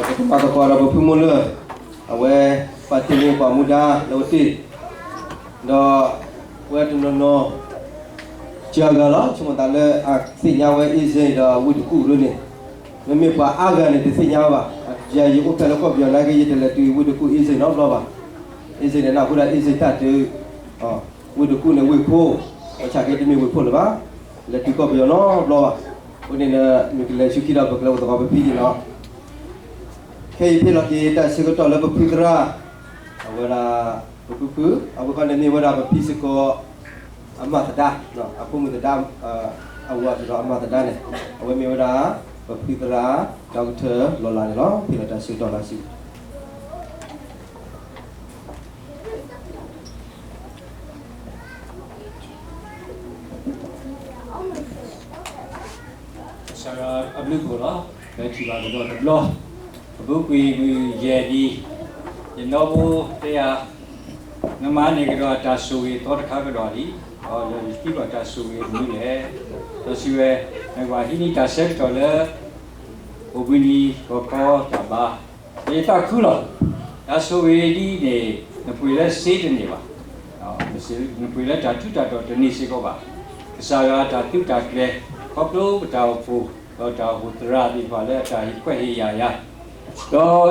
ပကမၤသကိးဒီးပဖုမိၢ်လၢၢ်, အဝဲပာ်တ့ၢ်န့ၢ်ပှၤမူဒါလၢအဝဲသ့ၣ်, ဒီးအဝဲတနီၤနီၤ စှၤဂၤလီၤ. ဆိကမိၣ်သးလၢအသ့ၣ်ညါဝဲ အ့စ့ဒီးဝ့ၢ်တကူၣ်ဒ်န့ၣ်, မ့မ့ၢ်ပှၤအါဂၤန့ၣ် တသ့ၣ်ညါဝဲဘၣ်. ယၤယအိၣ်ဖဲလၢကီၢ်ပယီၤနာ်က့ ယတလဲၤတုၤဝ့ၢ်တကူၣ် အ့စ့နီတဘျီဘၣ်. အ့စ့န့ၣ် နၢ်ဟူဒၣ်အ့စ့တၢ်တုၤ ဝ့ၢ်တကူၣ်န့ၣ်ဝ့ၢ်ဖိ, ပဆၣ်က့တမ့ၢ်ဝ့ၢ်ဖိလၢၤဘၣ်, လဲၤတုၤကီၢ်ပယီၤနီတဘျီဘၣ်. အဃိန့ၣ် မ့ၢ်ကလဲၤဆူခံဒီး ပကလဲၤအိၣ်သကိးပဖံဒ်န့ၣ်လီၤ. ခဲအံၤဟ့ၣ်လီၤက့ၤတၢ်ဆၢကတီၢ်လၢပဖုသရၣ်, အဝဲဒၣ် ပဖုဖု, အဝဲခီန့ၣ်မ့ၢ်ဝဲဒၣ်ပဖံစ့ၢ်ကီး အမၤသဒါ, အဖိမုၣ်သဒါ အဝၤစ့ၢ်ကီးအမၤသဒါန့ၣ်, အဝဲမ့ၢ်ဝဲဒၣ် ပဖုသရၣ် ဒီကထၢၣ်လီၤလးန့ၣ်လီၤ. ဟ့ၣ်လီၤတၢ်ဆၢကတီၢ်လၢအစု ကစၢ်ယွၤအဘျုးအဖှိၣ်လီၤ. ပထံၣ်ဘၣ်ကဒီးတဘျီ, အပူၤကွံာ်မုၢ်ယဲၢ်နံၤ, ယနီၢ်ဖိတဲယၤ, နမၤန့ၢ်ကဒီးတၢ်ဆိၣ်ဂ့ၤသီတခါကဒီးလံ, ဒီးယသံကွၢ်တၢ်ဆိၣ်ဂ့ၤမနုၤလဲၣ်. ဒီးစံးဝဲ, နကဘၣ်ဟံးန့ၢ်တၢ်ဆၢကတီၢ်လၢ အိၣ်ဘှံးနံၤကီၢ်ခီတၢ်ဘါ ယသးခုလီၤ. တၢ်ဆိၣ်ဂ့ၤဒ်အံၤန့ၣ် နပှ့ၤလၢစ့တန့ၢ်ဘၣ်, နပှ့ၤလၢတၢ်ထူးတၢ်တီၤတန့ၢ်စ့ၢ်ကီးဘၣ်. ကစၢ်ယွၤအတၢ်သုးတၢ်ကျဲၤ ခီဖျိပတၢ်အိၣ်ဖှိၣ် ဒီးတၢ်အိၣ်ဖှိၣ်သရၣ်သ့ၣ်တဖၣ်လၢအတၢ်ဟ့ၣ်ခွဲးဟ့ၣ်ယာ်ယၤ,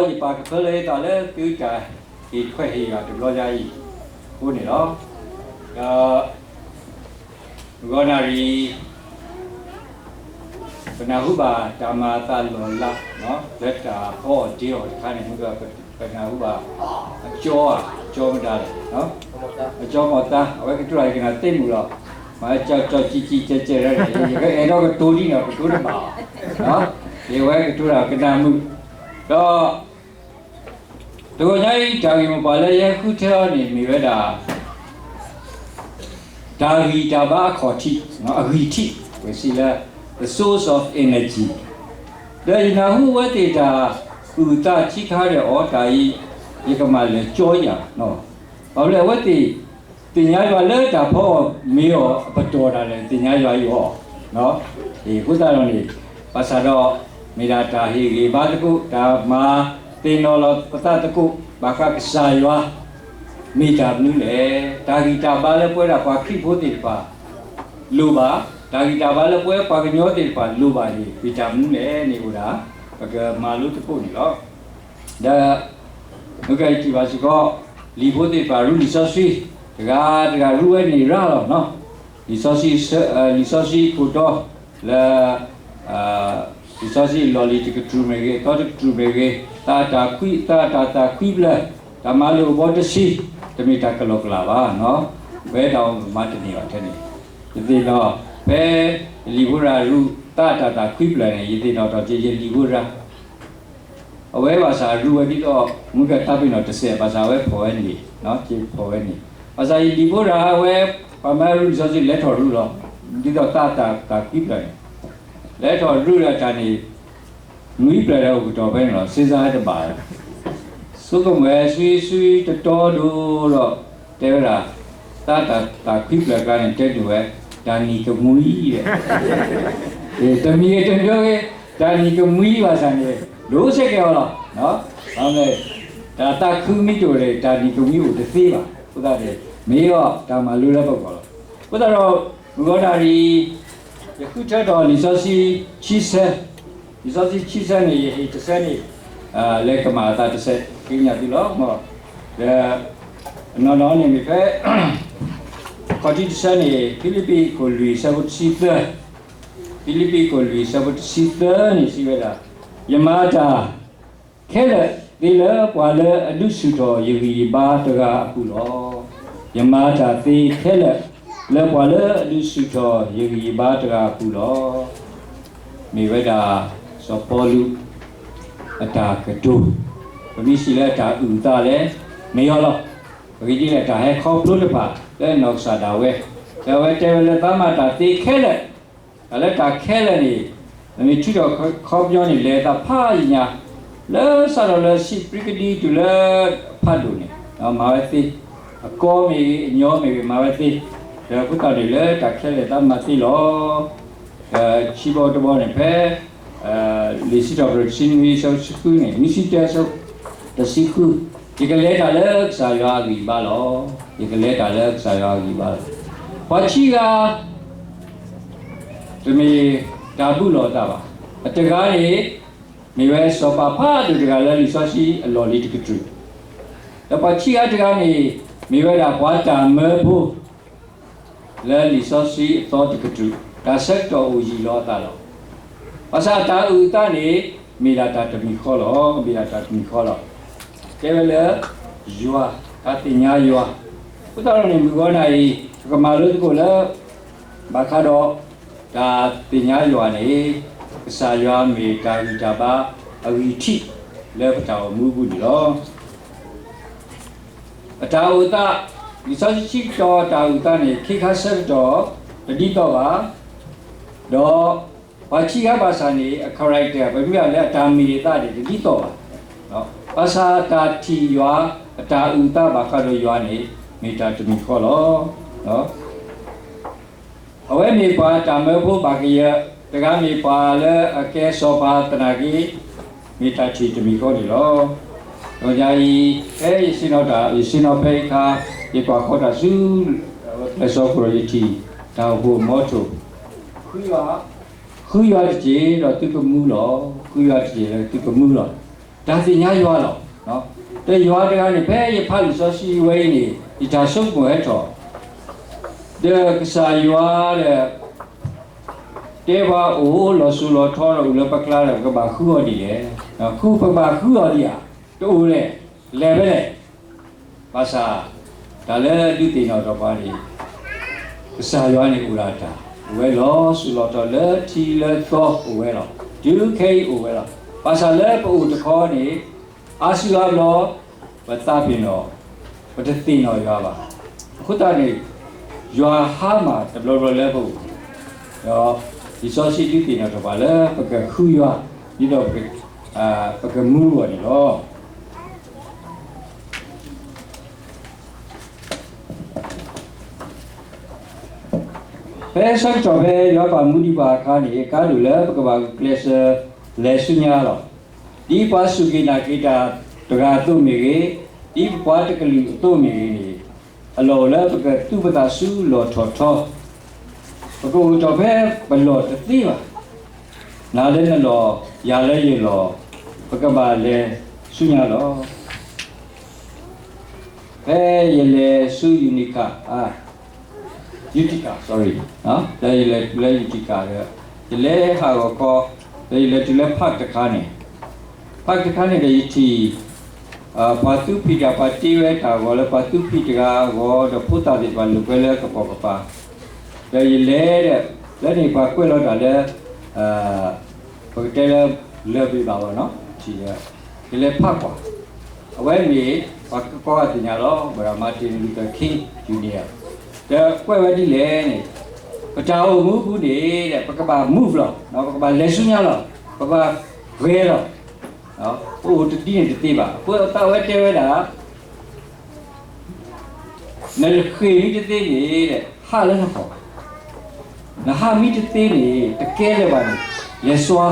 ဒီးယပာ်ကဖၢလၢယသးလၢသုတၢ်ဟ့ၣ်ခွဲးဟ့ၣ်ယာ်တဘျီညါအံၤအဃိန့ၣ်လီၤ. ဒီး ဂီၤနၣ်ရံၣ် ပနၢ်ဟူဘၣ်တၢ်မၤအသးလီၢ်လၤ လၢတၢ်ဖီအီၣ်တ့အီၣ်တခါန့ၣ် မ့ၢ်ပနၢ်ဟူဘၣ် အကၠီဧါ, အကၠီမတၤလဲၣ်, အကၠီမီၢ်သါ အဝဲကတိၤတၢ်ယကနၣ်သ့မုာ်လီၤ. မ့ၢ်ကၠီကၠီကၠီကၠီကၠီ ယကအဲၣ်ဒိးကတိၤဒ်န့ၣ် ကတိၤတဘၣ်အီၤ, ယဝဲကတိၤတၢ်ကနၣ်မုာ်, ဒီး တဂီၤညါအံၤ တၢ်ဂ့ၢ်မိၢ်ပှၢ်လၢယဟဲဃုထၢအီၤန့ၣ် မ့ၢ်ဝဲဒၣ် တၢ်ဂံၢ်တၢ်ဘါအခီၣ်ထံး, အဂံၢ်ထံး, ပစံးလၢ the source of energy. ဒီးယနၢ်ဟူအဝဲသ့ၣ်တၢ်အုၣ်သးခံခါဒီးအီၤ တၢ်အံၤ ယကမၤလၢာ်ကၠီယၤ, ဘၣ်မနုၤလဲၣ် အဝဲသ့ၣ် သ့ၣ်ညါယွၤလၢတၢ်ဖီအီၣ်မ့ၤအီၣ်အပတီၢ်ဒၣ်လဲာ် သ့ၣ်ညါယွၤအံၤအီၤ, အဃိသတးဒီးန့ၣ် ဘၣ်ဆၣ်ဒီး မ့ၢ်ဒၣ်တၢ်ဟ့ၣ်ဂံၢ်ဘါသကိး တၢ်မၤသ့ၣ်နီၣ်လီၤပသးသကိး ဘၣ်ဃးကစၢ်ယွၤ မ့ၢ်တၢ်မနုၤလဲၣ်. တၢ်ဂံၢ်တၢ်ဘါလၢပဝဲဒၣ်ပှၤခရံာ်ဖိသ့ၣ်တဖၣ် လိၣ်ဘၣ်, တၢ်ဂံၢ်တၢ်ဘါလၢပဝဲပှၤကညီသ့ၣ်တဖၣ်လိၣ်ဘၣ်န့ၣ် မ့ၢ်တၢ်မနုၤလဲၣ်န့ၣ်အိၣ်ဒၣ် ပကမၤလိသကိးန့ၣ်လီၤ. ဒီး မ့ၢ်ကထံၣ်ဘၣ်စ့ၢ်ကီး လံာ်ဖိသ့ၣ်တဖၣ်ရူလံာ်စီဆှံ တဂၤတဂၤရူဝဲန့ၣ်ရၤလီၤ. လံာ်စီဆှံ လံာ်စီဆှံခိၣ်တီလၢ လံာ်စီဆှံလီၢ်လံၤတကတြူၢ်မ့ၢ်ဂ့ၤ အသီတကတြူၢ်မ့ၢ်ဂ့ၤ သးတၢ်ခွံ သးတၢ်သးခွံဖျၢၣ် တၢ်မၤလိာ်အဘီတဆံ တမ့ၢ်တၢ်ကလီကလီဘၣ်, ပဝဲဒၣ်မၤတန့ၢ်ဘၣ်ထဲန့ၣ် ယသ့ၣ်နီၣ် ဖဲလံာ်ဖိရၤရူ သးတၢ်သးခွံဖျၢၣ်န့ၣ် ယသ့ၣ်နီၣ်ထီၣ်က့ၤယလံာ်ဖိရၤ အဝဲဘၣ်ဆၣ်ရူဝဲဒ်သိး မ့ၢ်ကတၢ်ပ့ၤနီၣ်တစဲး ဘၣ်ဆၣ်အဝဲဖီၣ်ဝဲန့ၣ် က့ၤဖီၣ်ဝဲန့ၣ် ဘၣ်ဆၣ်ယလံာ်ဖိရၤအဝဲ ပှၤမၤရူလံာ်စီဆှံလဲၤထီၣ်ရူလီၤ. ဒ်သိးသးတၢ်သးခွံဖျၢၣ်န့ၣ် လဲၤထီၣ်ရူဒီးတၢ်န့ၣ် နွံဖျၢၣ်ဒီးအိၣ်ကတီၢ်ဖဲန့ၣ်လီၤ. စ့စါတဘၣ် ဆိကမိၣ်ဝဲ ဆွံဆွံတတီဒိဒီး တဲဝဲဒၣ် သးတၢ်သးခွံဖျၢၣ်ကျါန့ၣ် တဲဒိၣ်ဝဲ တၢ်နံၤကမှံဒီး တမံၤဂ့ၤတမံၤဂ့ၤ တၢ်နံၤကမှံဘၣ်ဆၣ်န့ၣ် ဒိၣ်စဲကဲၤအီၤလီၤ. တၢ်သးခုမံတအိၣ်န့ၣ် တၢ်နံၤကမှံအိၣ်တသ့ဘၣ်. အဃိသတးန့ၣ် မ့ၢ်အီၤတၢ်မၤလိလၢပဂီၢ်လီၤ. အဃိသတးဒီး မုၢ်ဂီၤနၣ်ရံၣ် ယဃုထၢထီၣ်လံာ်စီဆှံဆံဆၢ, လံာ်စီဆှံဆံဆၢန့ၣ် ယဟ့ၣ်တဆၢန့ၣ် လၢကမၤအသးတဆၢ ဃ့ကညးသုလီၤ. ဒီး အနီၢ်နီၢ်န့ၣ်မ့ၢ်ဖဲ ခီၣ်ထံးတဆၢန့ၣ် ဖံလံးပံးခိၣ်လွံၢ်ဆၢဖိတဆံသၢ, ဖံလံးပံးခိၣ်လွံၢ်ဆၢဖိတဆံသၢန့ၣ် စံးဝဲဒၣ်, ယမၤတၢ် ခဲလၢာ်သ့လၢပှၤလၢအဒုးဆူၣ်ထီၣ်ယဂံၢ်ယဘါတဂၤအပူၤလီၤ. ယမၤတၢ်သ့ခဲလၢာ်လၢပှၤလၢအဒုးဆူၣ်ထီၣ်ယဂံၢ်ယဘါတဂၤအပူၤလီၤ. မ့ၢ်ဝဲဒၣ် စီၤပီလူး အတၢ်ကတိၤ, ပမ့ၢ်စံးလၢအတၢ်အုၣ်အသးလဲၣ်, မ့ၢ်ယီၤလီၤ. ပကဒ်လဲၣ်တၢ်ဟဲခီဖျိတဖၣ်လၢနီၢ်ကစၢ်ဒၣ်ဝဲ, ဒီးအဝဲတဲဝဲလၢသးမၤတၢ်သ့ခဲလၢာ် တၢ်လၢတၢ်ခဲလၢာ်န့ၣ် မ့ၢ်ထုးထီၣ်ခီပညီန့ၣ် လဲၤသးဖးယံာ်ညါ, လၢစးထီၣ်လၢစံးပြံကဒံတုၤလၢဖးဒိၣ်န့ၣ် မၤဝဲသ့, အကီမ့ၢ်ဂ့ၤ အညီမ့ၢ်ဂ့ၤ မၤဝဲသ့, ဒီးအဃိသတးန့ၣ်လၢတၢ်ခဲလၢာ်သးမၤသ့လီၤ. ဒီးခံဘီတဘီန့ၣ်ဖဲ လံာ်စံးထီၣ်ပတြၢၤတဆံနွံအဆၢတဆံဃုန့ၣ်, နွံဆံတၢအဆၢတဆံဃု, ယကလဲၤတၢ်လၢကစၢ်ယွၤအဂံၢ်အဘါလီၤ. ယကလဲၤတၢ်လၢကစၢ်ယွၤအဂံၢ်အဘါလီၤ. ပှၤခံဂၤ တမ့ၢ်တၢ်ဘူၣ်လီၤအသးဘၣ်. အတဂၤန့ၣ် မ့ၢ်ဝဲစီၤပၤဖးဒိၣ်တဂၤလၢလံာ်စီဆှံအလီၢ်လံၤတကတြူၢ်, ဒီးပှၤခံဂၤတဂၤန့ၣ် မ့ၢ်ဝဲဒၣ်ပှၤတၢ်မၢဖိ လၢလံာ်စီဆှံအသီတကတြူၢ်, တၢ်ဆၢကတီၢ်အိၣ်ယံာ်လီၤအသးလီၤ. ဘၣ်ဆၣ်တၢ်အုၣ်အသးန့ၣ် မ့ၢ်ဒၣ်တၢ်တမံၤဃီလီၤ, မ့ၢ်ဒၣ်တၢ်တမံၤဃီလီၤ. တဲဝဲလၢ ယွၤ, တၢ်သ့ၣ်ညါယွၤ, အဃိသတးဒီးန့ၣ် မုၢ်ဂီၤနၤအံၤ ပကမၤလိသကိးလၢ ဘၣ်ဃးဒီး တၢ်သ့ၣ်ညါယွၤန့ၣ် ကစၢ်ယွၤမ့ၢ်တၢ်ဂံၢ်တၢ်ဘါအဂံၢ်ထံး လၢပတၢ်အိၣ်မူအပူၤန့ၣ်လီၤ. အတၢ်အိၣ်အသး, လံာ်စီဆှံစံးကတီၢ်တၢ်အုၣ်အသးန့ၣ် ခ့ခါဆၢကတီၢ် တဒ်သိးဘၣ်, ဒီးပှၤခံဂၤဘၣ်ဆၣ်န့ၣ် အ character ပမ့ၢ်လၢအတၢ်မ့ၢ်အသးန့ၣ် တဒ်သိးဘၣ်. ဘၣ်ဆၣ်တၢ်ထံၣ်ယွၤ, အတၢ်အုၣ်အသးဘၣ်ဃးဒီးယွၤန့ၣ် မ့ၢ်တၢ်တမံၤဃီလီၤ. အဝဲမ့ၢ်ပှၤတၢ်မၢဖိဘၣ်ကယၢၤ, တဂၤမ့ၢ်ပှၤလၢအကဲစီၤပၤသနာ်က့, မ့ၢ်တၢ်ထံၣ်တမံၤဃီန့ၣ်လီၤ. ဒီးယၤအံၤ ဖဲယဆ့ၣ်နီၤတၢ်, ယဆ့ၣ်နီၤဖဲအခါ, ယကွၢ်ဃီတၢ်ဆူ ကျဲးစၢးခိၣ်ဒီးယထံၣ် တၢ်အိၣ်ဖှိၣ်မီထိၣ်, ဃုယွၤ, ဃုယွၤတက့ၢ် ဒီးသုကမူလီၤ, ဃုယွၤတက့ၢ် ဒီးသုကမူလီၤ. တၢ်သ့ၣ်ညါယွၤလီၤ. ဒီးယွၤတဂၤန့ၣ် ဖဲယဖးလံာ်စီဆှံဝဲအံၤန့ၣ် ယတၢ်ဆိကမိၣ်ဟဲထီၣ် ဒီးကစၢ်ယွၤဒီး တဲပှၤအိၣ်လီၤစိၤလီၤထီဒီးအိၣ်လၢပကျါဒီး ပကဘၣ်ဃုအီၤဒ်လဲၣ်. ဃု, ပကဘၣ်ဃုအီၤဒ်ဧါ, တအိၣ်လဲၣ်, လဲၤဖဲလဲၣ်. ဘၣ်ဆၣ် တၢ်လၢဒုးသ့ၣ်နီၣ်ထီၣ်ပှၤန့ၣ် ကစၢ်ယွၤန့ၣ်အိၣ်ဒၣ်တၢ်, အိၣ်ဝဲလီၤစိၤလီၤထီလၢထံလၢသီအိၣ်ဝဲလီၤ. တုၤခဲအံၤအိၣ်ဝဲလီၤ. ဘၣ်ဆၣ်လၢပအိၣ်တခီန့ၣ် အါစုအါဘျီ ပသးပ့ၤနီၣ်, ပတသ့ၣ်နီၣ်ယွၤဘၣ်. အဃိသတးန့ၣ် ယွၤဟါမၢ်တဘျီဘျီလၢပအိၣ်, ဒီးလံာ်စီဆှံဒုးသ့ၣ်နီၣ်ထီၣ်ပှၤလၢပကဃုယွၤ ဒ်သိး ပကမူအီၤန့ၣ်လီၤ. ဖဲဆၢကတီၢ်ဖဲယွၤဘၣ်မူဒံးပှၤအခါန့ၣ် အကါဒိၣ်လၢပကဘၣ်ဂုာ်ကျဲးစၢးလဲၤဆူညါလီၤ. ဒ်ပှၤစူၢ်က့ၤနာ်က့ၤတၢ်တဂၤအသိးမ့ၢ်ဂ့ၤ, ဒ်ပပှၤတကလုာ်အသိးမ့ၢ်ဂ့ၤန့ၣ်, အလီၢ်အိၣ်လၢပကသူပသးဆူလီၢ်ထီၣ်ထီ, ပကအိၣ်ထီၣ်ဖဲပလီၢ်တသ့ဘၣ်. နၤလၢနလီၢ်, ယၤလၢယလီၢ်, ပကဘၣ်လဲၤဆူညါလီၤ. ဖဲယလဲၤဆူ Utica, Utica, sorry, လၢယလဲၤတုၤလၢ Utica ဒီး ယလဲၤဟးဂီၤခီ, ဒီးယလဲၤတုၤလၢ park တခါန့ၣ်, park တခါန့ၣ်ဒီးယထံၣ် ပှၤသူဖံးတၢ် ပှၤတ့ဝဲတၢ်ဂီၤလၢပှၤသူဖံးတဂၤအဂီၢ် ဒီးဖိသၣ်သ့ၣ်တဖၣ်လိာ်ကွဲလၢကပိာ်ကပၤ, ဒီးယလဲၤဒီး လၢန့ၣ်ပှၤကွဲးလီၤတၢ်လၢ ပကတဲလၢ လၢၢ်ဘ့ၣ်ဘၣ်ဘၣ်နီၤ, ထံၣ်ဒီး ယလဲၤဖးကွၢ်, အဝဲန့ၣ်ပှၤကိးဂၤသ့ၣ်ညါလီၤ, ဝဲဒၣ် Martin Luther King Junior ဒီးကွဲးဝဲဒ်လဲၣ်န့ၣ်, ပတၢ်အိၣ်မူပူၤန့ၣ် ပကဘၣ် move လီၤ, ပကဘၣ်လဲၤဆူညါလီၤ, ပဘၣ်ဂဲၤလီၤ, ပအိၣ်တဒ်န့ၣ်တသ့ဘၣ်. အဃိသတးဝဲတဲဝဲဒၣ် နဃ့ၢ်မ့ၢ်တသ့န့ၣ် ဟးလၢနဃီၣ်, နဟးမ့ၢ်တသ့န့ၣ် တကဲလၢၤဘၣ်န့ၣ် လဲၤစွါ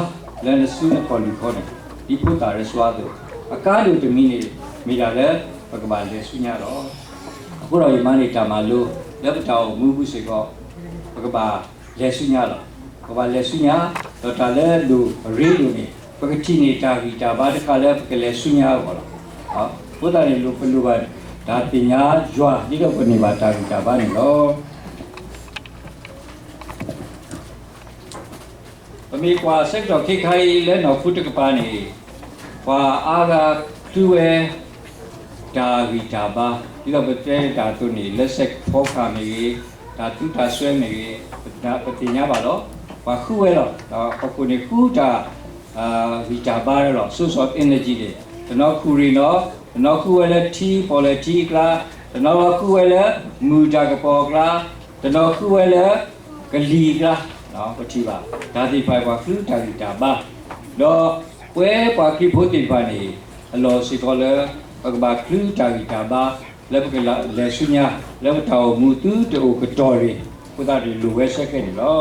လၢနစုနကီၢ်လွံၢ်ခီန့ၣ်, ဒ်ဖိသၣ်ရဲစွါအသိး, အကါဒိၣ်တမံၤန့ၣ် မ့ၢ်ဒၣ်လၢ ပကဘၣ်လဲၤဆူညါလီၤ. အဃိဒီးယမၤန့ၢ်တၢ်မၤလိလၢပတၢ်အိၣ်မူပူၤစ့ၢ်ကီး, ပကဘၣ်လဲၤဆူညါလီၤ. ပကဘၣ်လဲၤဆူညါ, ဒီးတၢ်လၢဒိၣ်အရ့ဒိၣ်န့ၣ် ပကထံၣ်န့ၢ်တၢ်ဂံၢ်တၢ်ဘါတခါလၢပကလဲၤဆူညါအဂီၢ်လီၤ. အဃိသတးန့ၣ် ပလိၣ်ဘၣ်တၢ်သ့ၣ်ညါယွၤ ဒ်သိးပန့ၢ်ဘၣ်တၢ်ဂံၢ်တၢ်ဘါန့ၣ်လီၤ. ပမ့ၢ်ကွၢ်ဆၢကတီၢ်ခဲခါအံၤလၢနီၢ်ခိတကပၤန့ၣ်, ပှၤအါဂၤချုးဝဲ တၢ်ဂံၢ်တၢ်ဘါ, ဒ်သိးပတဲတၢ်အသိးန့ၣ် လၢစဲးဖီကဟၣ်မ့ၢ်ဂ့ၤ, တၢ်သူတၢ်စွဲမ့ၢ်ဂ့ၤ, ပသ့ၣ်ညါဘၣ်လီၤ. ပှၤဃုဝဲလီၤ. ဒီးဟီၣ်ခိၣ်န့ၣ်ဃုတၢ် ဂံၢ်တၢ်ဘါလီၤ, source of energy န့ၣ်, တနီၤဃုရ့ၣ်နီၤ, တနီၤဃုဝဲလၢထံပီၣ်လဲၣ်ထံအကျါ, တနီၤဃုဝဲလၢမုၢ်တၢ်ကပီၤအကျါ, တနီၤဃုဝဲလၢကလံၤအကျါ, ပထံၣ်ဘၣ် တၢ်သ့ၣ်တဖၣ်ပှၤချုးတၢ်ဂံၢ်တၢ်ဘါ, ဒီးပဝဲပှၤခရံာ်ဖိသ့ၣ်တဖၣ်န့ၣ် အလီၢ်စ့ၢ်ကီးလၢ ပကဘၣ်ချုးတၢ်ဂံၢ်တၢ်ဘါ လၢပကလဲၤဆူညါ လၢပတၢ်အိၣ်မူသုတအိၣ်ကတီၢ်ရ့ၣ်, အဃိသတးန့ၣ်လိၣ်ဝဲဆၢကဲန့ၣ်လီၤ.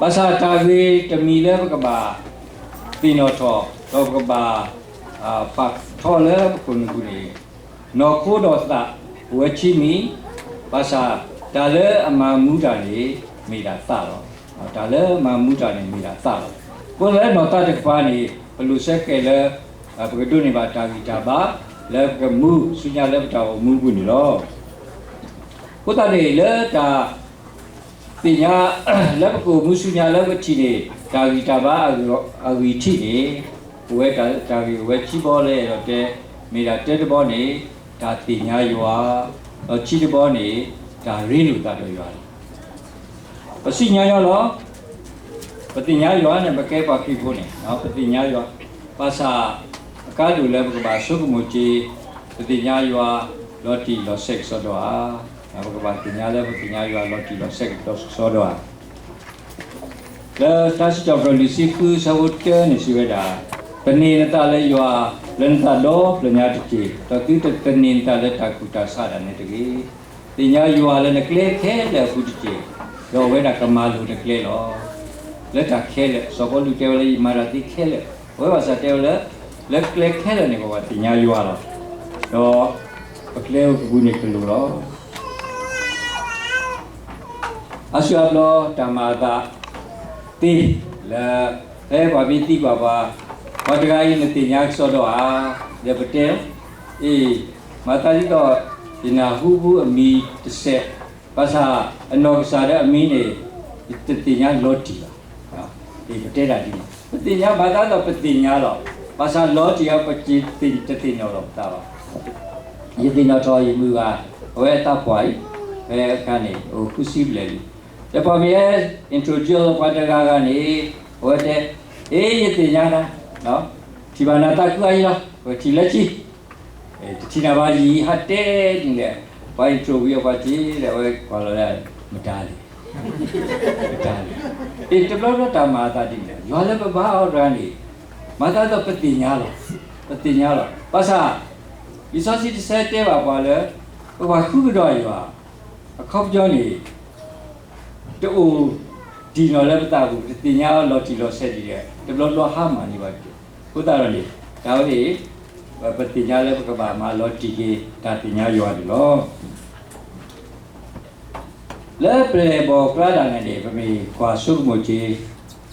ဘၣ်ဆၣ်တၢ်ဂ့ၢ်တမံၤလၢပကဘၣ်သ့ၣ်နီၣ်ထီၣ် ဒီးပကဘၣ်ပာ်ထီၣ်လၢပခိၣ်နူာ်ပူၤန့ၣ်, နီၢ်ခိဒီးသးအိၣ်ဝဲဆံမံၤ, ဘၣ်ဆၣ်တၢ်လၢအမၤမူတၢ်န့ၣ် မ့ၢ်ဒၣ်သးလီၤ. တၢ်လၢအမၤမူတၢ်န့ၣ်မ့ၢ်ဒၣ်သးလီၤ. အဃိသတးလၢနီၢ်သးတကပၤန့ၣ် ပလိာ်ဆၢဃဲးလၢ ပကဒိးန့ၢ်ဘၣ်တၢ်ဂံၢ်တၢ်ဘါ လၢပကမူဆူညါလၢပတၢ်အိၣ်မူပူၤန့ၣ်လီၤ. အဃိသတးန့ၣ် လၢတၢ်သ့ၣ်ညါ လၢပကအိၣ်မူဆူညါလၢပထံၣ်န့ၣ် တၢ်ဂံၢ်တၢ်ဘါအဂံၢ်ထံးန့ၣ် အိၣ်ဝဲတၢ်ဂ့ၢ်အိၣ်ဝဲခံဘီလၢအဲၣ်ဒိးတဲ, မ့ၢ်ဒၣ်တၢတဘီန့ၣ် တၢ်သ့ၣ်ညါယွၤ, ဒီးခံတဘီန့ၣ် တၢ်ရ့လိာ်သးဒီးယွၤလီၤ. ပစံၣ်ညီၣ်ညီၣ်လီၤ. ပသ့ၣ်ညါယွၤန့ၣ် ပကဲပှၤခရံာ်ဖိန့ၣ် ပသ့ၣ်ညါယွၤ, ဘၣ်ဆၣ် အကါဒိၣ်လၢပကဘၣ်ဆိကမိၣ်က့ၤ ပသ့ၣ်ညါယွၤလီၤတံၢ်လီၤဆဲးကစီဒီဧါ. ပကဘၣ်သ့ၣ်ညါလၢပသ့ၣ်ညါယွၤလီၤတံၢ်လီၤဆဲးကစီဒီဧါ. လၢတၢ်စံးထီၣ်ပတြၢၤလွံၢ်ဆံဃု အဆၢဖိတၢန့ၣ်စံးဝဲဒၣ်, သန့ၤနသးလၢယွၤ လၢနသးဒီဖျၢၣ်ညါတက့ၢ်, ဒီးသုတသန့ၤနသးလၢတၢ်ကူၣ်တၢ်ဆးဒၣ်နဲတဂ့ၤ. သ့ၣ်ညါယွၤလၢနကျဲခဲလၢာ်အပူၤတက့ၢ်, ဒီးအဝဲဒၣ်ကမၤလိၤနကျဲလီၤ. လၢတၢ်ခဲလၢာ်, စီၤပီလူးတဲဝဲလၢယမၤတၢ်သ့ခဲလၢာ်, အဝဲဘၣ်ဆၣ်တဲဝဲလၢ လၢကျဲခဲလၢာ်န့ၣ် ပဘၣ်သ့ၣ်ညါယွၤလီၤ. ဒီးပကျဲအိၣ်ကပူၤန့ၣ်ကလိာ်လီၤ. အါစုအါဘျီတၢ်မၤအသးသ့လၢ ဖဲပှၤမ့ၢ်သံကွၢ်ပှၤ, ပှၤတဂၤအံၤနသ့ၣ်ညါကစီဒီဧါ, ဒီးပတဲ, အ့ၣ်, မၤသးဒ်သိး ယနၢ်ဟူအမံၤတစဲး, ဘၣ်ဆၣ်အနီၢ်ကစၢ်လၢအမံၤန့ၣ် ယတသ့ၣ်ညါလီၤတံၢ်ဘၣ်. အ့ၣ် ပတဲတၢ်ဒ်န့ၣ်, ပသ့ၣ်ညါမၤသးဒ်သိးပသ့ၣ်ညါလီၤ, ဘၣ်ဆၣ်လီၤတံၢ်အီၤ ပတသ့ၣ်နီၣ်လီၤပသးဘၣ်. ယသ့ၣ်နီၣ်ထီၣ်ယမုၢ်ဂၤ, အဝဲအသးပှၢ်အံၤ, ဖဲအခါန့ၣ် အိၣ်ဃုဆံဘျဲၣ်လံ. ဒီးပှၤမ့ၢ်ဟဲ introduce ပှၤတဂၤဂၤန့ၣ်, အဝဲတဲ, အ့ၣ် ယသ့ၣ်ညါနၤ, ထံၣ်ဘၣ်နၤသးခုအံၤလီၤ, ပထံၣ်လၢခံ, တထံၣ်နၤဘၣ်ယံာ်ဟးတဲဒ်လဲၣ်, ပှၤ intro ဝံၤအပှၤစ့ဒီး အဝဲကွၢ်လီၤလၢ မတၤလဲၣ်, မတၤလဲၣ်. အ့ၣ် တဘျီဘျီတၢ်မၤအသးဒ်န့ၣ်, ယွၤလၢပဘါအီၤတဂၤန့ၣ်, မၤသးဒ်သိးပသ့ၣ်ညါလီၤ, ပသ့ၣ်ညါလီၤ. ဘၣ်ဆၣ် လံာ်စီဆှံတဆၢတဲဘၣ်ပှၤလၢ ပဘၣ်ဃုကဒီးယွၤ အခီပညီန့ၣ် တအိၣ်တံၢ်နီၣ်လၢပသးပူၤ, တသ့ၣ်ညါအီၤလီၤတံၢ်လီၤဆဲးဒ်လဲၣ်, တဘျီဘျီဟါမၢ်န့ၢ်ဘၣ်တက့ၢ်. အဃိသတးဒီးန့ၣ် တၢ်ဝဲန့ၣ် ပသ့ၣ်ညါလၢပကဘၣ်မၤလီၤတံၢ်က့ၤ တၢ်သ့ၣ်ညါယွၤန့ၣ်လီၤ. လၢပျဲၢ်ဘီၣ်ကျါဒၣ်လဲာ်န့ၣ် ပမ့ၢ်ကွၢ်ဆိကမိၣ်က့ၤ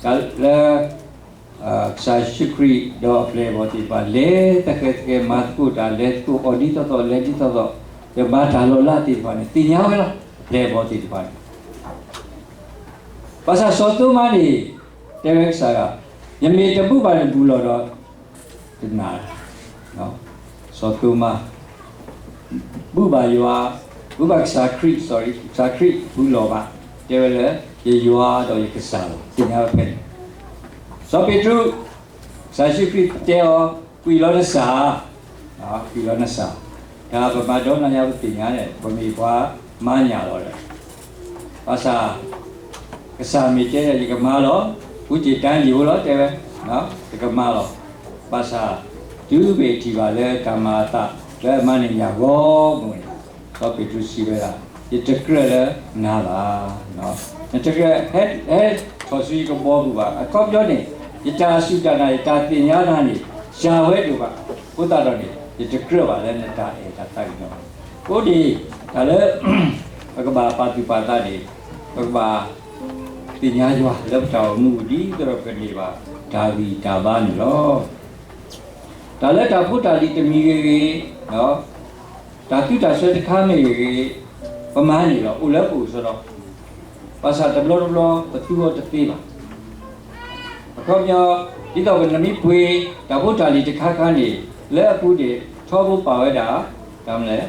တၢ်လၢ ကစၢ်ယ့ၣ်ၡူးခရံာ် ဒီးအပျဲၢ်အဘီၣ်သ့ၣ်တဖၣ် လဲၤသဃဲၤသဃဲၤ မၤသကိးတၢ် လဲၤသကိးအီၣ်ဒ်သိးသိး လဲၤဒ်သိးသိး ဒီးမၤတၢ်လီၤလးသ့ၣ်တဖၣ်န့ၣ် သ့ၣ်ညါဝဲလီၤ. အပျဲၢ်အဘီၣ်သ့ၣ်တဖၣ်န့ၣ် ဘၣ်ဆၣ်စီၤသိမါန့ၣ် တဲဝဲကစၢ်ယွၤ, ယမ့ၢ်တဘူၣ်ဘၣ်နဘူၣ်လီၤဒီး တနာ်, စီၤသိမါ ဘူၣ်ဘၣ်ယွၤ, ဘူၣ်ဘၣ်ကစၢ်ခရံာ်, ကစၢ်ခရံာ်ဘူၣ်လီၤဘၣ်, တဲဝဲလၢ ယယွၤဒီးယကစၢ်လီၤ, သ့ၣ်ညါဝဲဖဲန့ၣ်. စီၤပ့းတရူး, ကစၢ်ယ့ၣ်ၡူးခရံာ်တဲအီၤ, ကွံာ်လီၤနစၢ်, ကွံာ်လီၤနစၢ်, တၢ်ပမၤဒီနၤညါပသ့ၣ်ညါန့ၣ် ပမ့ၢ်ပှၤမၤညၣ်လီၤဒီး ဘၣ်ဆၣ် ကစၢ်မ့ၢ်တဲဒီး ယကမၤလီၤ, ဝံက့ၢ်တၢ်ယံာ်အိၣ်လီၤ တဲဝဲ, ယကမၤလီၤ. ဘၣ်ဆၣ် တုၤမ့ၢ်ထံၣ်ဘၣ်လၢတၢ်မၤအသးလၢအမၤန့ၢ်ညၣ်ဂီၢ်မုၢ်န့ၣ်, စီၤပ့းတရူးစံးဝဲဒၣ်, ယတကြၢးလၢနၤဘၣ်. နတကြၢးဟဲထီၣ်ဆူယကဘီပူၤဘၣ်. အခီပညီန့ၣ် ယတၢ်စူၢ်တၢ်နာ် ယတၢ်သ့ၣ်ညါနၤန့ၣ် စှၤဝဲဒိၣ်ဘၣ်. အဃိသတးဒီးန့ၣ် ယတကြၢးဘၣ်လၢနတၢ်အဲၣ်တၢ်သးကညီၤဘၣ်. အဃိန့ၣ် တၢ်လၢ ပကဘၣ်ပာ်သူၣ်ပာ်သးန့ၣ် ပကဘၣ် သ့ၣ်ညါယွၤလၢပတၢ်အိၣ်မူအပူၤ ဒ်သိးဒီးပကန့ၢ်ဘၣ်တၢ်ဂံၢ်တၢ်ဘါန့ၣ်လီၤ. တၢ်လၢတၢ်ဖိတၢ်လံၤတမံၤဂ့ၤဂ့ၤ, တၢ်သုးတၢ်ဆၢတခါမ့ၢ်ဂ့ၤဂ့ၤ, ပမၤန့ၢ်လီၤ အိၣ်လၢပအိၣ်စီဒီး, ဘၣ်ဆၣ်တဘျီတဘျီပသူအီၤတသ့ဘၣ်. အခီပညီ ဒ်သိးပနမ့ၢ်ပှ့ၤ တၢ်ဖိတၢ်လံၤတခါခါန့ၣ် လၢအပူၤန့ၣ် ထီဘိပာ်ဝဲဒၣ် တၢ်မနုၤလဲၣ်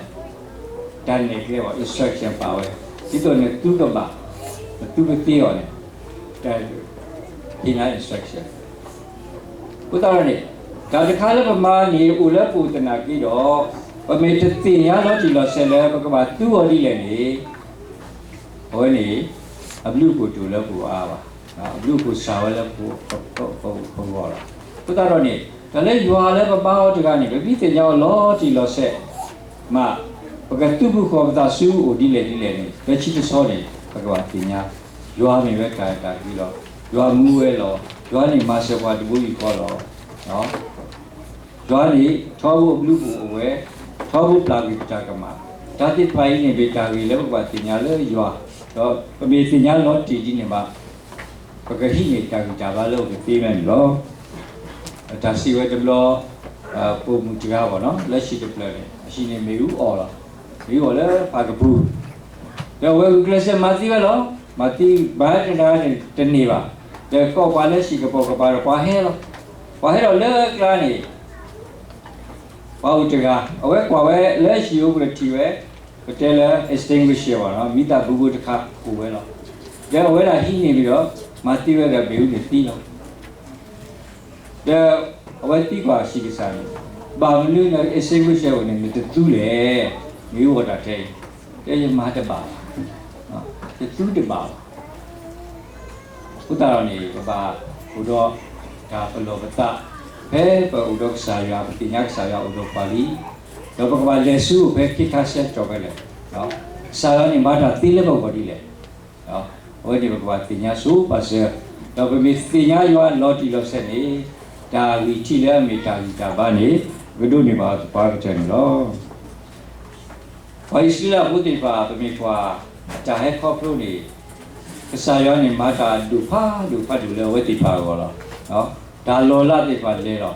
တၢ်နဲၣ်ကျဲအီၤ instruction ပာ်ဝဲ, ဒ်သိးနသူကဘၣ်, နသူကသ့အီၤန့ၣ်, တၢ် instruction. အဃိသတးဒီးန့ၣ် တၢ်တခါလၢပမၤန့ၣ် အိၣ်လၢပအိၣ်သနာ်က့ဒီး ပမ့ၢ်တသ့ၣ်ညါလီၤတံၢ်လီၤဆဲးလၢ ပကဘၣ်သူအီၤဒ်လဲၣ်န့ၣ် အဝဲန့ၣ် အဘျုးအဖှိၣ်တအိၣ်လၢပဂီၢ်အါဘၣ်, အဘျုးအဖှိၣ်စှၤဝဲလၢပဂီၢ်လီၤ. အဃိသတးဒီးန့ၣ် တၢ်လၢယွၤလၢပဘါအီၤတဂၤန့ၣ် ပမ့ၢ်သ့ၣ်ညါအီၤလီၤတံၢ်လီၤဆဲး မး ပကသူၣ်ဖှံသးညီအိၣ်ဒ်လဲၣ်ဒ်လဲၣ်န့ၣ် လၢခံတဆီန့ၣ် ပကဘၣ်သ့ၣ်ညါ ယွၤမ့ၢ်ဝဲတၢ်အဲၣ်တၢ်ကွံလီၤ. ယွၤမူဝဲလီၤ. ယွၤန့ၣ်မၤစၢၤပှၤတဘိယူၢ်ဃီလီၤ. ယွၤန့ၣ်ထီဘိအဘျုးအဖှိၣ်အိၣ်ဝဲ, ထီဘိပျၢ်ကွံာ်ပတၢ်ကမၣ်, တၢ်သ့ၣ်တဖၣ်အံၤန့ၣ်မ့ၢ်တၢ်ဂ့ၢ်လၢပကဘၣ်သ့ၣ်ညါလၢယွၤ, ဒီးပမ့ၢ်သ့ၣ်ညါလီၤတံၢ်ဒ်န့ၣ်ဘၣ် ပကဟံးန့ၢ်တၢ်ဂံၢ်တၢ်ဘါလၢအကသ့ဝဲန့ၣ်လီၤ. တၢ်စံးဝဲတဘျီ ပိာ်မုၣ်တဂၤဘၣ်နီၤ လၢဟံၣ်တဖျၢၣ်န့ၣ် အဟံၣ်န့ၣ်မ့ၣ်အူအီၣ်လီၤ. မ့ၣ်အူအီၣ်လၢဖးကပူၤ, ဒီးအဝဲဂုာ်ကျဲးစၢးမၤသံဝဲလီၤ. မၤသံဘၣ်တဂၤတန့ၢ်ဘၣ်, ဒီးကိးပှၤလၢဟံၣ်ကပိာ်ကပၤဒီးပှၤဟဲလီၤ. ပှၤဟဲဒီးလၢအကျါန့ၣ် ပှၤအိၣ်တဂၤ, အဝဲကွၢ်ဝဲလၢဟံၣ်အိၣ်ပူၤဒီးထံၣ်ဝဲ, ပတဲလၢ extinguisher ဘၣ်နီၤ မံသးဘိဘိတခါအိၣ်ဝဲလီၤ. ဒီးအဝဲဒၣ်ဟံးန့ၢ်ဝံၤဒီး မၤသံဝဲဒီးမ့ၣ်အူန့ၣ်သံလီၤ. ဒီးအဝဲသံကွၢ်ဆံးကစၢ်န့ၣ်, ဘၣ်မနုၤ extinguisher န့ၣ် နတသူလဲၣ်, မ့ၢ်အိၣ်တၢ်ထဲအံၤ, တဲယမၤတဘၣ်ဘၣ်, ယသူတဘၣ်ဘၣ်. အဃိသတးဒီးန့ၣ် ပဘၣ်အိၣ်ဒီးတၢ်ပလီၢ်ပသး, ဖဲပအိၣ်ဒီးကစၢ်ယွၤ ပသ့ၣ်ညါကစၢ်ယွၤအိၣ်ဒီးပှၤလံ, ဒီးပကဘၣ်လဲၤဆူအအိၣ်ဖဲခ့ခါဆၢကတီၢ်ဖဲလဲၣ်, ကစၢ်ယွၤန့ၣ်မၤတၢ်သ့လၢပဂီၢ်ဒ်လဲၣ်. အဝဲန့ၣ်ပကဘၣ်သ့ၣ်ညါဆိပာ်စၢၤ, ဒီးပမ့ၢ်သ့ၣ်ညါယွၤလီၤတံၢ်လီၤဆဲးန့ၣ်, တၢ်ဂံၢ်ထံးလၢအမ့ၢ်တၢ်ဂံၢ်တၢ်ဘါန့ၣ် ပကဒိးန့ၢ်ဘၣ်သပှၢ်ကတၢၢ်န့ၣ်လီၤ. ပှၤအံၣ်စရ့လးဖိသ့ၣ်တဖၣ် ပမ့ၢ်ကွၢ်အတၢ်ဟဲခီဖျိန့ၣ်, ကစၢ်ယွၤန့ၣ်မၤတၢ်ဒိၣ်ဖးဒိၣ်ဖးဒိၣ်လၢအဝဲသ့ၣ်တဖၣ်အဂီၢ်လီၤ. တၢ်လီၤလးသ့ၣ်တဖၣ်လဲၤလီၤ,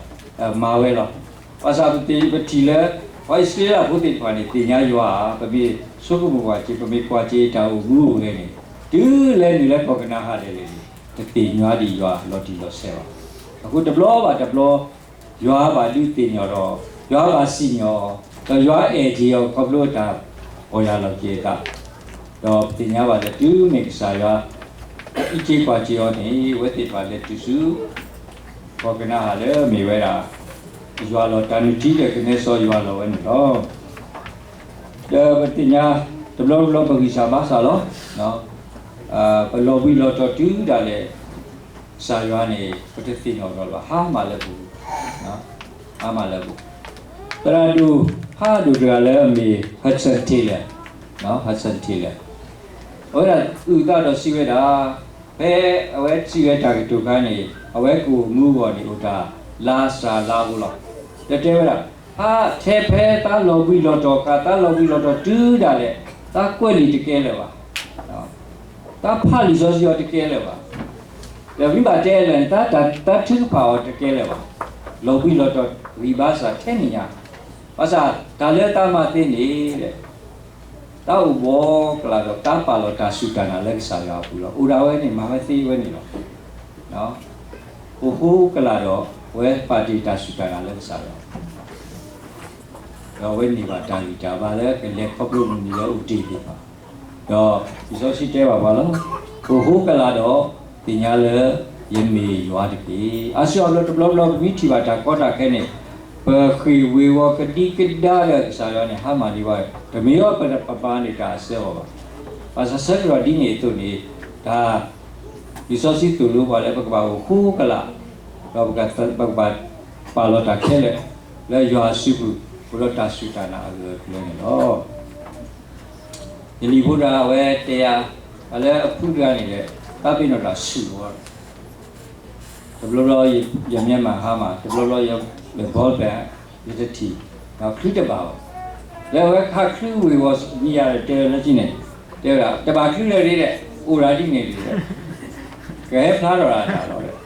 မၤဝဲလီၤ. ဘၣ်ဆၣ်ပထံၣ်လၢ ပှၤအံၣ်စရ့လးဖိသ့ၣ်တဖၣ်န့ၣ် သ့ၣ်ညါယွၤဧါ, ပမ့ၢ်ဆိကမိၣ်ကွၢ်က့ၤ ပမ့ၢ်ကွၢ်က့ၤတၢ်အိၣ်မူအိၣ်ဂဲၤန့ၣ်, တုၤလဲၤနုာ်လၢကီၢ်ကနၤအၣ်ဒဲးလဲာ်န့ၣ် တသ့ၣ်ညါဒံးယွၤလီၤတံၢ်လီၤဆဲးဘၣ်. အဃိတဘျီဘၣ်တဘျီ ယွၤဘၣ်ဒုးသ့ၣ်နီၣ်ဒီး ယွၤဘၣ်စံၣ်ညီၣ်အီၤ, ဒီးယွၤအဲၣ်က့ၤအီၤခီဖျိတၢ်ပီၢ်ယၢ်လီၤက့ၤအသး, ဒီးပသ့ၣ်ညါဘၣ်လၢတုၤမ့ၢ်ကစၢ်ယွၤ အံးက့ၤကွၢ်က့ၤအီၤန့ၣ် အဝဲသ့ၣ်တဖၣ်လဲၤတုၤဆူ ကီၢ်ကနၤအၣ်လၢအမ့ၢ်ဝဲဒၣ် ယွၤလီၤတၢ်နုၢ်ထံဒီးကနဲစီယွၤလီၤဝဲန့ၣ်လီၤ. ဒီးပသ့ၣ်ညါ တဘျီတဘျီပဂံၢ်စၢ်ဘါစၢ်လီၤ. ပလီၤဘှံးလီၤတီၤတုၤဒၣ်လဲာ် ကစၢ်ယွၤန့ၣ် ပတသ့ၣ်နီၣ်ထီၣ်လၢၤဘၣ်, ဟါမၢ်လၢပူၤ, ဟါမၢ်လၢပူၤ, သရၣ်ဒိၣ်ဖးဒိၣ်တဂၤလၢအမ့ၢ် Hudson Taylor, Hudson Taylor အဝဲဒၣ်အုၣ်သးဒီးစံးဝဲဒၣ်, ဖဲအဝဲစံးဝဲတၢ်ကတိၤခါန့ၣ် အဝဲကအိၣ်မူအဂီၢ်န့ၣ် အိၣ်တၢ်လါစှၤလါဘိလီၤ. ဒီးတဲဝဲဒၣ်, ဖဲဖဲသးလီၤဘှံးလီၤတီၤအခါ သးလီၤဘှံးလီၤတီၤတုၤဒၣ်လဲာ် သးကွဲးလံာ်တကဲလၢၤဘၣ်, သးဖးလံာ်စီဆှံအီၤတကဲလၢၤဘၣ်, ဒီးမ့ၢ်ဘၣ်တဲလၢာ်န့ၣ် သးထုကဖၣ်အီၤတကဲလၢၤဘၣ်, လီၤဘှံးလီၤတီၤဂံၢ်ဘါစၢ်ထဲန့ၣ်ညါ, ဘၣ်ဆၣ်တၢ်လၢသးမၤသ့န့ၣ် တၢ်အိၣ်ဘှီကလာ်ဒီး တၢ်ပာ်လီၤတၢ်စူၢ်တၢ်နာ်လၢကစၢ်ယွၤအပူၤလီၤ. အိၣ်ဒၣ်ဝဲန့ၣ်မၤဝဲသ့ဝဲန့ၣ်လီၤ. အိၣ်ဃိကလာ်ဒီး အဝဲပာ်တ့ၢ်တၢ်စူၢ်တၢ်နာ်လၢကစၢ်ယွၤအပူၤ, ဒီးအဝဲန့ၢ်ဘၣ်တၢ်ဂံၢ်တၢ်ဘါလၢကလဲၤခီဖျိမုၢ်နံၤလၢအအိၣ်တ့ၢ်သ့ၣ်တဖၣ်, ဒီးလံာ်စီဆှံတဲဘၣ်ပှၤလီၤ. အိၣ်ဃိကလာ်ဒီး သ့ၣ်ညါလၢယမ့ၢ်ယွၤတက့ၢ်. အါစုအါဘျီတဘျီဘျီ ပမ့ၢ်ထံၣ်ဘၣ်တၢ်ကီတၢ်ခဲန့ၣ် ပဃ့ၢ်ဝ့ၤဝီၤကဒံကဒါဒီးကစၢ်ယွၤန့ၣ် ဟါမၢ်ဒံးဝဲ, တမ့ၢ်အီၤပပာ်န့ၢ်တၢ်အစၢအီၤဘၣ်. ဘၣ်ဆၣ်ဆၢကတီၢ်ဒ်န့ၣ်အသိးန့ၣ် တၢ် လံာ်စီဆှံသိၣ်လိပှၤလၢပကဘၣ်အိၣ်ဃိကလာ်, ဒီးပကဘၣ်ပာ်လီၤတၢ်ခဲလၢာ် လၢယွၤအစုပူၤ အိၣ်ဒီးတၢ်စူၢ်တၢ်နာ်အဂၢၢ်အကျၢၤန့ၣ်လီၤ. ယလံၤဖိတဂၤအဝဲတဲယၤ, အလၢအဖုတဂၤန့ၣ်ဒီး သးပ့ၤနီၣ်တၢ်ဆူၣ်လီၤ. တဘျီဘျီ ယမ့ၢ်မၤဟါမၢ်, တဘျီဘျီ ယဘီ ယတထံၣ်, ဒီးချုးတဘၣ်ဘၣ်. လၢအဝဲခးချုးဝ့ၤဝီၤမံယၤဒီး တဲဝဲလၢကန့ၣ်, တဲဝဲဒၣ် တဘၣ်ချုးလၢၤဒ်လဲၣ်, အိၣ်ဒၣ်ဒ်န့ၣ်ဒ်လဲၣ်, ကဟဲဖျါထီၣ်ဒၣ်တၢ်လီၤ.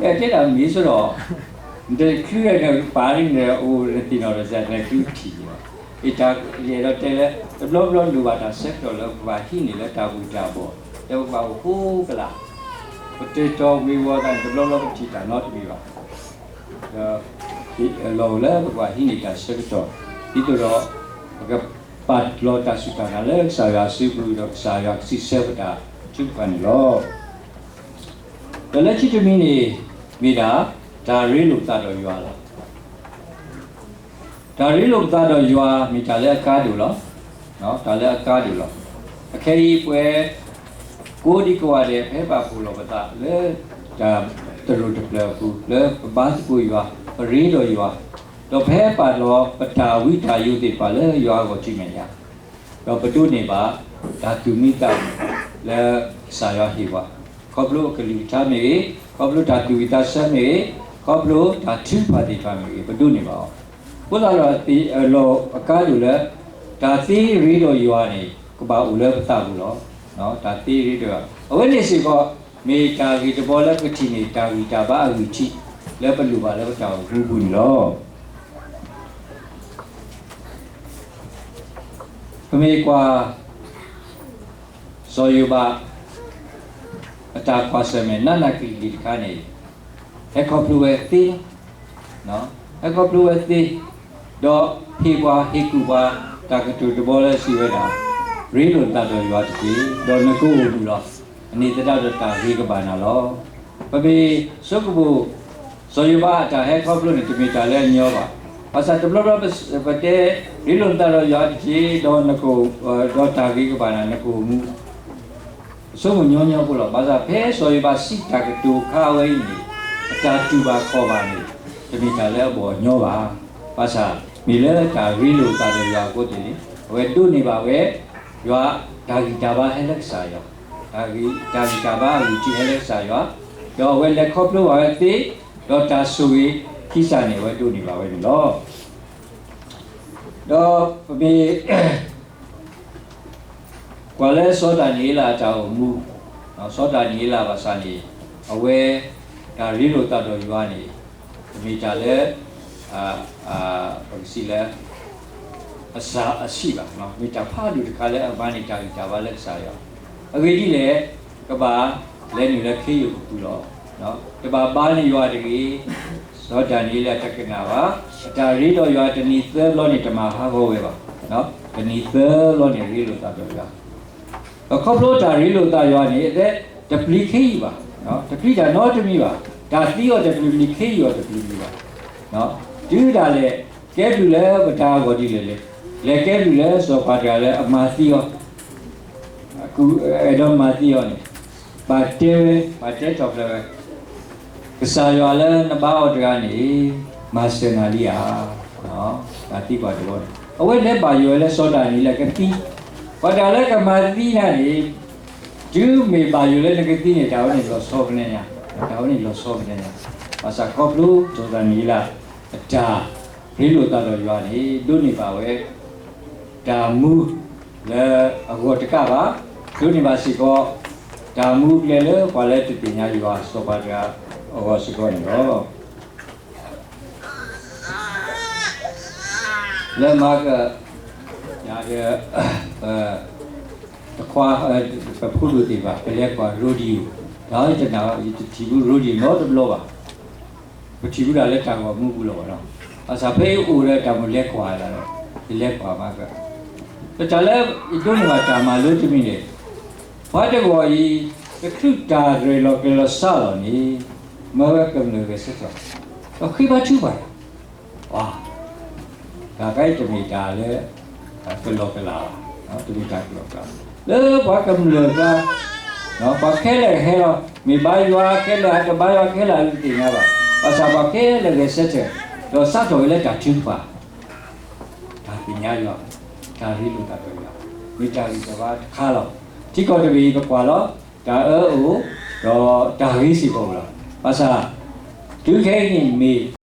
တဲဒၣ်မ့ၢ်ဆိဒီး နတချုးဒီးနပာ်ဒ်န့ၣ် အိၣ်နသ့ၣ်နီၣ်ဒီးစၢ် နချုးထံၣ်လီၤ. အတၢ်ယအဲၣ်ဒိးတဲလၢ တဘျီဘျီလိၣ်ဘၣ်တၢ်ဆၢကတီၢ်လၢပကဘၣ်ဟံးန့ၢ်လၢတၢ်ဘူၣ်တၢ်ဘီၣ်, လၢပကဘၣ်အိၣ်ဃိကလာ်, ပတၢၢ်တီၤဝ့ၤဝီၤသးန့ၣ် တဘျီဘျီပထံၣ်တၢ်နီတမံၤဘၣ်. ဒီးလီၢ်အိၣ်လၢပကဘၣ်ဟံးန့ၢ်တၢ်ဆၢကတီၢ် ဒ်သိးဒီး ပကပာ်လီၤတၢ်စူၢ်တၢ်နာ်လၢကစၢ်ယွၤအစုပူၤ ဒီးကစၢ်ယွၤကစံးဆၢပတၢ်ထုကဖၣ်န့ၣ်လီၤ. ဒီးလၢခံတမံၤန့ၣ် မ့ၢ်ဒၣ် တၢ်ရ့လိာ်ပသးဒီးယွၤလီၤ. တၢ်ရ့လိာ်ပသးဒီးယွၤ မ့ၢ်တၢ်လၢအကါဒိၣ်လီၤ. တၢ်လၢအကါဒိၣ်လီၤ. အခဲအံၤပဝဲ ကိးဒံကိးဂၤဒဲး ပဟဲပာ်ဖှိၣ်လိာ်ပသးလၢ တၢ်တလိၣ်တပျၢၤအပူၤ လၢပဘါသကိးယွၤ, ပရ့ဒီးယွၤ, ဒီးပဟဲပာ်လီၤပတၢ်ဝံတၢ်ယိာ်သ့ၣ်တဖၣ်လၢယွၤအဂီၢ်ဆူမဲာ်ညါ, ဒီးပဒိးန့ၢ်ဘၣ်တၢ်သူၣ်မံသးမုာ်လၢကစၢ်ယွၤဟ့ၣ်ပှၤ ခီဖျိအကလုၢ်ကထါမ့ၢ်ဂ့ၤ, ခီဖျိတၢ်သူၣ်ဝံၣ်သးဆၢမ့ၢ်ဂ့ၤ, ခီဖျိတၢ်ထုကဖၣ်သ့ၣ်တဖၣ်မ့ၢ်ဂ့ၤ, ပဒိးန့ၢ်ဘၣ်အီၤ. အဃိသတးဒီး လီၤအကါဒိၣ်လၢ တၢ်သ့ရ့ဒီးယွၤန့ၣ် ကဘၣ်အိၣ်လၢပသးပူၤလီၤ. တၢ်သ့ရ့ဒီးယွၤ အဝဲန့ၣ်စ့ၢ်ကီး မ့ၢ်တၢ်ဂ့ၢ်တဘီလၢပထံၣ်န့ၢ်တၢ်ဂံၢ်တၢ်ဘါအဂံၢ်ထံး လၢပလိၣ်ဘၣ်လၢပတၢ်အိၣ်မူပူၤန့ၣ်လီၤ. ပမ့ၢ်ကွၢ် စီၤယိၤဘး အတၢ်ကွၢ်ဆၢၣ်မဲာ်နးနးကျံၤကျံၤတခါန့ၣ် ဟဲခီဖျိဝဲသ့လီၤ. ဟဲခီဖျိဝဲသ့, ဒီးဟ့ၣ်ပှၤဟ့ၣ်ကူၣ်ပှၤ တၢ်ကတိၤတဘီလၢစံးဝဲဒၣ်, ရ့လိာ်သးဒီးယွၤတက့ၢ်, ဒီးနကအိၣ်မုာ်လီၤ. အန့ၣ်သတးဒီးတၢ်ဂ့ၤကဘၣ်နၤလီၤ. ပမ့ၢ်ဆိကမိၣ် စီၤယိၤဘးအတၢ်ဟဲခီဖျိန့ၣ် တမ့ၢ်တၢ်လၢအညီဘၣ်. ဘၣ်ဆၣ်တဘျီဘျီပတဲ ရ့လိာ်သးဒီးယွၤတက့ၢ်, ဒီးနကအိၣ်, ဒီးတၢ်ဂ့ၤကဘၣ်နၤ, နကအိၣ်မူ ပဆိကမိၣ်ညီညီဖိလီၤ. ဘၣ်ဆၣ်ဖဲစီၤယိၤဘးစံးတၢ်ကတိၤအခါဝဲအံၤန့ၣ် အတၢ်တူၢ်ဘၣ်ခီၣ်ဘၣ်န့ၣ် တမ့ၢ်တၢ်လၢအဘီၣ်ညီဘၣ်. ဘၣ်ဆၣ်မ့ၢ်လၢတၢ်ရ့လိာ်သးဒီးယွၤအဃိသ့ၣ်န့ၣ် အဝဲဒိးန့ၢ်ဘၣ်ဝဲ ယွၤတၢ်ဂံၢ်တၢ်ဘါဟဲလၢကစၢ်ယွၤ, တၢ်ဂံၢ်တၢ်ဘါအဂံၢ်ထံးဟဲလၢကစၢ်ယွၤ, ဒီးအဝဲလဲၤခီဖျိဘၣ်ဝဲသ့, ဒီးတၢ်ဆိၣ်ဂ့ၤခံစးန့ၣ် အဝဲဒိးန့ၢ်ဘၣ်ဝဲန့ၣ်လီၤ. ဒီးပမ့ၢ် ကွၢ်လၢစီၤဒၤနံးယ့လးအတၢ်အိၣ်မူ, စီၤဒၤနံးယ့လးဘၣ်ဆၣ်န့ၣ် အဝဲ တၢ်ရ့လိာ်သးဒီးယွၤန့ၣ် တမ့ၢ်တၢ်လၢ ပကစံးလၢ အစှၤအဆံးဘၣ်, မ့ၢ်တၢ်ဖးဒိၣ်တခါလၢအမၤန့ၢ်တၢ်ဂံၢ်တၢ်ဘါလၢကစၢ်ယွၤ, အဂ့ၢ်ဒ်လဲၣ်, ကဘၣ်လဲၤနုာ်လၢခ့ယုၢ်အပူၤလီၤ. တဘၣ်ဘါန့ၢ်ယွၤတဂ့ၤ, စီၤဒၤနံးယ့လးတကနၣ်ဘၣ်, အတၢ်ရ့ဒီးယွၤတနံၤသၢဘျီန့ၣ် တမၤဟးဂီၤဝဲဘၣ်, တနံၤသၢဘျီန့ၣ် ရ့လိာ်သးဒီးယွၤ ဒီးခီဖျိတၢ်ရ့လိာ်သးယွၤန့ၣ် အဝဲတပျံၤခ့ယုၢ်ဘၣ်, တပျံၤတၢ်နီတမံၤဘၣ်, တၢ်သံအီၤတပျံၤပျံၤ ခ့ယုၢ်အီၤတပျံၤပျံၤဘၣ်, တုၤဒၣ်လဲာ် ကဲဘျုးလၢပတၢ်အဂီၢ်ဒ်လဲၣ်လဲၣ်, လဲၤကဲဘျုးလၢစီၤပၤတဂၤလၢအမၤသံအီၤ အဲၣ်ဒိးမၤသံအီၤန့ၣ်, ဘၣ်တဲဝဲ, ဘၣ်တဲထီၣ်ဖျဲးဝဲ, ကစၢ်ယွၤလၢနဘါအီၤတဂၤန့ၣ် မၤစၢၤနၤလံဧါ. တၢ်သံကွၢ်တဘီန့ၣ် အဝဲလဲၤဘၣ်ယိၣ်ဝဲလၢစီၤဒၤနံးယ့လးကသံ, ပှၤတဂၤလၢကမၤသံနၤန့ၣ် တုၤမ့ၢ်ဘၣ်ယိၣ်လၢနကသံန့ၣ် တၢ်ဝဲန့ၣ်လီၤဆီဖဲန့ၣ်ညါ, တၢ်ဝဲန့ၣ်လီၤဆီဖဲန့ၣ်ညါ, ဘၣ်ဆၣ်ခီဖျိစီၤဒၤနံးယ့လး အတၢ်ရ့လိာ်သးဒီးယွၤန့ၣ် ဒိးန့ၢ်ဘၣ်ဝဲ တၢ်မူလၢအဂီၢ်တကးဘၣ်, ဒိးန့ၢ်ဘၣ်စ့ၢ်ကီး တၢ်မူကျဲလၢပှၤလၢတသ့ၣ်ညါယွၤစီၤပၤတဂၤအဂီၢ်စ့ၢ်ကီးန့ၣ်လီၤ. လၢမၤက ယၤဒီး ပခွါ ပဖိဒိၣ်သ့ၣ်တဖၣ် ပလဲၤကွၢ် rodeo, ဒီးယတနာ် ယတထံၣ်ဘူး rodeo နီတဘျီဘၣ်. ပထံၣ်ဘူးဒၣ်လၢတၢ်ဂီၤမူပူၤလီၤဘၣ်နီၤ. ဘၣ်ဆၣ်ဖဲယအိၣ်ဒီးတၢ်မိၣ်လဲၤကွၢ်လၢ ယလဲၤကွၢ်မၤက တၢ်လၢယဒိးန့ၢ်ဘၣ်တၢ်မၤလိတမံၤန့ၣ်, ပှၤတဂီၤအံၤ တချုးတၢ်ရဲၣ်လီၤကျဲၤလီၤစးလီၤန့ၣ် မၢဝဲကမျၢၢ်ဂဲၤဆၢထၢၣ်, ဒီးဃ့ဘါထုကဖၣ်, တၢ်ခဲအံၤတမ့ၢ်တၢ်လၢ ကလီကလးဘၣ်, တမ့ၢ်တၢ်ကလီကလး, လၢပှၤကမျၢၢ်ကျါ ပှၤခဲလၢာ်ဟဲလီၤ, မ့ၢ်ဘါယွၤခဲလၢာ် တဘါယွၤခဲလၢာ်တသ့ၣ်ညါဘၣ်. ဘၣ်ဆၣ်ပှၤခဲလၢာ်ဂဲၤဆၢထၢၣ် ဒီးစးထီၣ်ဝဲလၢတၢ်ထုကဖၣ်, တၢ်သ့ၣ်ညါယွၤ, တၢ်ရ့လိာ်သးဒီးယွၤ, မ့ၢ်တၢ်ဂံၢ်တၢ်ဘါတခါလီၤ. ထံကီၢ်တဘ့ၣ်အံၤပကွၢ်လီၤ, တၢ်အၢအိၣ်, ဒီးတၢ်ဂ့ၤစ့ၢ်ကီးအိၣ်လီၤ. ဘၣ်ဆၣ် တုၤခဲအံၤန့ၣ်မ့ၢ်